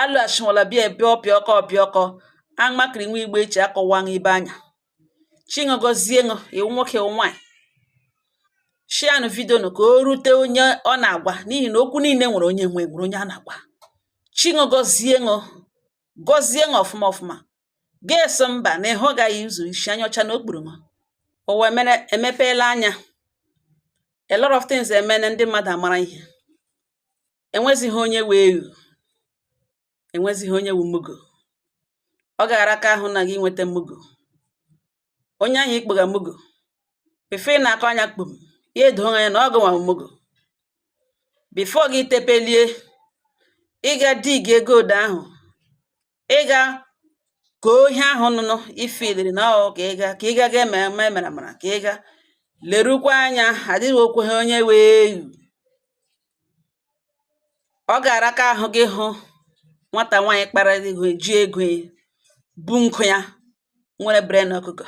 Alụghachinwala bịa bịa pịọkọ pịọkọ amakiri nwa igbo echi akọwa ibe anya. Chinụ gọzie ṅụ, iwu nwoke, iwu nwaanyị. Share nụ video nụ ka o rute onye ọ na-agwa, n'ihi na okwu niile nwere onye nwe, nwere onye a na-agwa. Chinụ gọzie ṅụ, gọzie ṅụ ọfụma ọfụma. Ga-eso mba na ịhụ gaghị ụzọ isi anya ọcha na okpuru ṅụ. Ụwa emere emepeela anya. A lot of things emene, ndị mmadụ amara ihe. Enwezighị onye wee ewu, enwezighị onye wu mugu. Ọ ga-ara aka ahụ na gị nweta mugu. Onye ahụ ikpogha mugu before ị na-akọ anya kpum, ya edo anya na ọ gụnwa mugu. Before gị tepelie ịga dig gold ahụ, ịga koo ihe ahụ nụnụ ifiliri na ọ ka ị ga ga eme eme mere amara, ka ị ga lerukwa anya, adịghị okwe ha onye wee ewu. Ọ ga-ara aka ahụ gị hụ nwata nwaanyị kpara ego, ji ego bu nkụ ya, nwere brain ọkụkọ,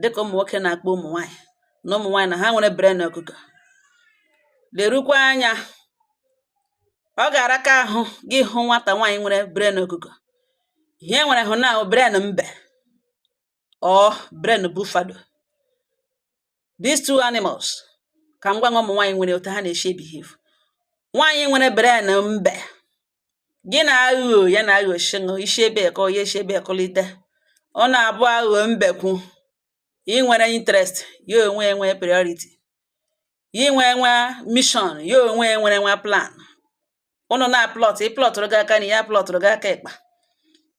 dịka ụmụ nwoke na-akpọ ụmụ nwaanyị na ụmụ nwaanyị na ha nwere brain ọkụkọ. Lerukwa anya, ọ ga-ara aka ahụ gị hụ nwata nwaanyị nwere brain ọkụkọ. Ihe nwere hụ na brain mbe or brain buffalo. These two animals ka m gwa ụmụ nwaanyị nwere otu ha na-esi behave. Nwaanyị nwere brain mbe, gị na-aghọ ya na-aghọ shịṅụ isi ebe kọ ya esi ebe kụlite. Ọ na-abụ aghọ mbekwu. Ị nwere interest, ya onwe enwe priority. Ya nwe nwa mission, ya onwe nwere nwa plan. Ụnụ na-aplot, ị plọtụrụ gị aka na ya plọtụrụ gị aka ịkpa.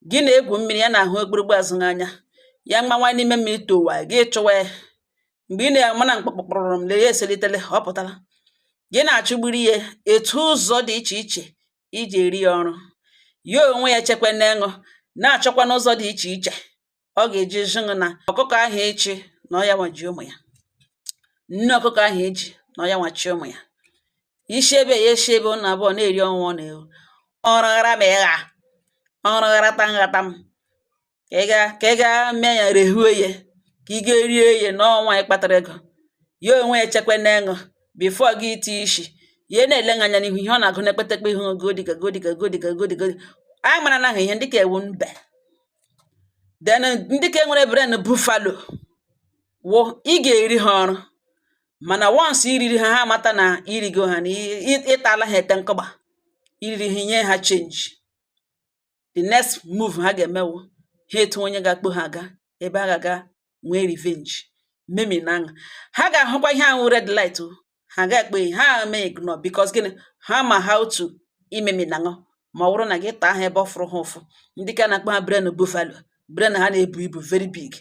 Gị na-egwu mmiri, ya na-ahụ ogborogbo azụ anya ya mgbanwa n'ime mmiri towa gị chụwa ya. Mgbe ị na-ama na mkpọkpọrọ m lee ya, eselitele, ọ pụtara. Gị na-achụgburu ya etu ụzọ dị iche iche iji eri ya ọrụ. Ya onwe ya chekwa n'ịṅụ na-achọkwa n'ụzọ dị iche iche ọ ga-eji zụṅụ na ọkụkọ ahụ echi na ọ ya nwa ji ụmụ ya, nne ọkụkọ ahụ eji na ọ ya nwa chi ụmụ ya. Isi ebe ya esi ebe ụnụ abụọ na-eri ọnwụ, ọ na-ewu ọrụ ghara ma ịgha ọrụ gharata nghata m ka ị ga mee ya rehue ya, ka ị ga rie ya n'ọnwa ị kpatara ego. Ya onwe ya echekwa n'ịṅụ before gị iti isi ya na-ele anya n'ihu ihe ọ na-agụ na-ekpetekpe ihu godiga godiga godiga godiga. Anyị mara na ahụ ihe ndị ka ewu mbe. Then ndị ka nwere brain buffalo wụ ị ga-eri ha ọrụ, mana once iriri ha, ha amata na irigo ha, na ịtala ha ete nkọgba iriri ha, nye ha change. The next move ha ga-emewu ha etu onye ga-akpọ ha aga ebe a ga-aga nwee revenge memi na aṅụ. Ha ga-ahụkwa ihe ahụ red light o, ha ga-ekpe ha mee ignore, because gịnị? Ha ma how to imemi na aṅụ ma ọ bụrụ na gị taa ha ebe ọ fụrụ ha ụfụ. Ndị ka na-akpọ ha brain buffalo, brain ha na-ebu ibu, very big.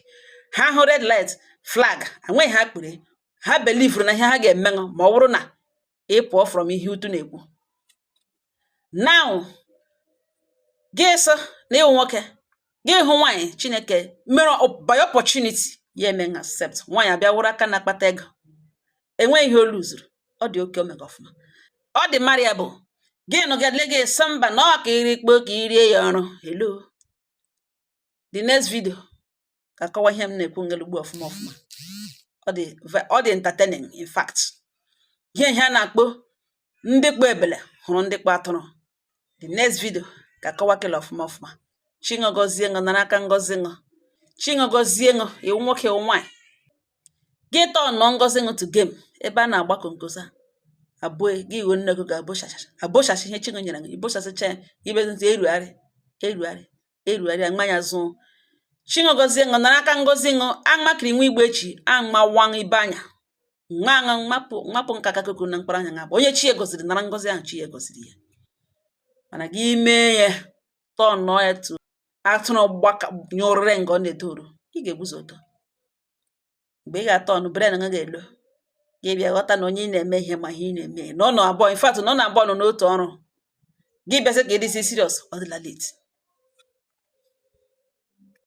Ha hụ red light flag enweghị ha kpere ha believe na ihe ha ga-emenụ ma ọ bụrụ na ị pụọ from ihe utu na-ekwu. Now gị sị na ịwụ nwoke, gị hụ nwaanyị Chineke mere by opportunity, ya eme accept nwaanyị abịa wụrụ aka na-akpata ego, enweghị ihe olu zuru, ọ dị oke, omega ọfụma, ọ dị marriable. Gị nụgide gị sị mba, na ọ ka iri kpo ka irie ya ọrụ. Hello, the next video ka akọwa ihe m na-ekwu ngelugbu ọfụma ọfụma. Ọ dị entertaining. In fact, ihe ihe a na-akpọ ndị kpọ ebele hụrụ ndị kpọ atụrụ. The next video ka akọwa kele ọfụma ọfụma. Chinụ gọzie ṅụ, nara aka ngọzi ṅụ. Chinụ gọzie ṅụ, iwu nwoke, iwu nwaanyị. Gị tọọ nọ ngọzi ṅụ to game ebe a na-agba konkosa abụọ gị iwe nne gị ga-abụchacha abụchacha ihe Chinụ nyere gị, ibụchasịcha ya ibezi erugharị erugharị erugharị mmanya zụ. Chinụ gọzie ṅụ, nara aka ngọzi ṅụ. Amakiri nwa igbo echi amawanụ ibe anya nwa aṅụ mapụ mapụ nkaka koko na mkpụrụ anya abụ onye chi ya gọziri, nara ngọzi ahụ chi ya gọziri ya. Mana gị mee ya tọọ nọọ ya tu atụrụ gbaka nyụrịrị nga ọ na-etoru, ị ga-eguzo ọtọ. Mgbe ị ga-atọ ọnụ brain gị ga-elo, gị bịa ghọta na onye ị na-eme ihe ma ihe ị na-eme na ọ nọ abụọ. In fact, na ọ na abụọ nọ n'otu ọrụ gị bịasị ka ị dịsị serious, ọ dịla late.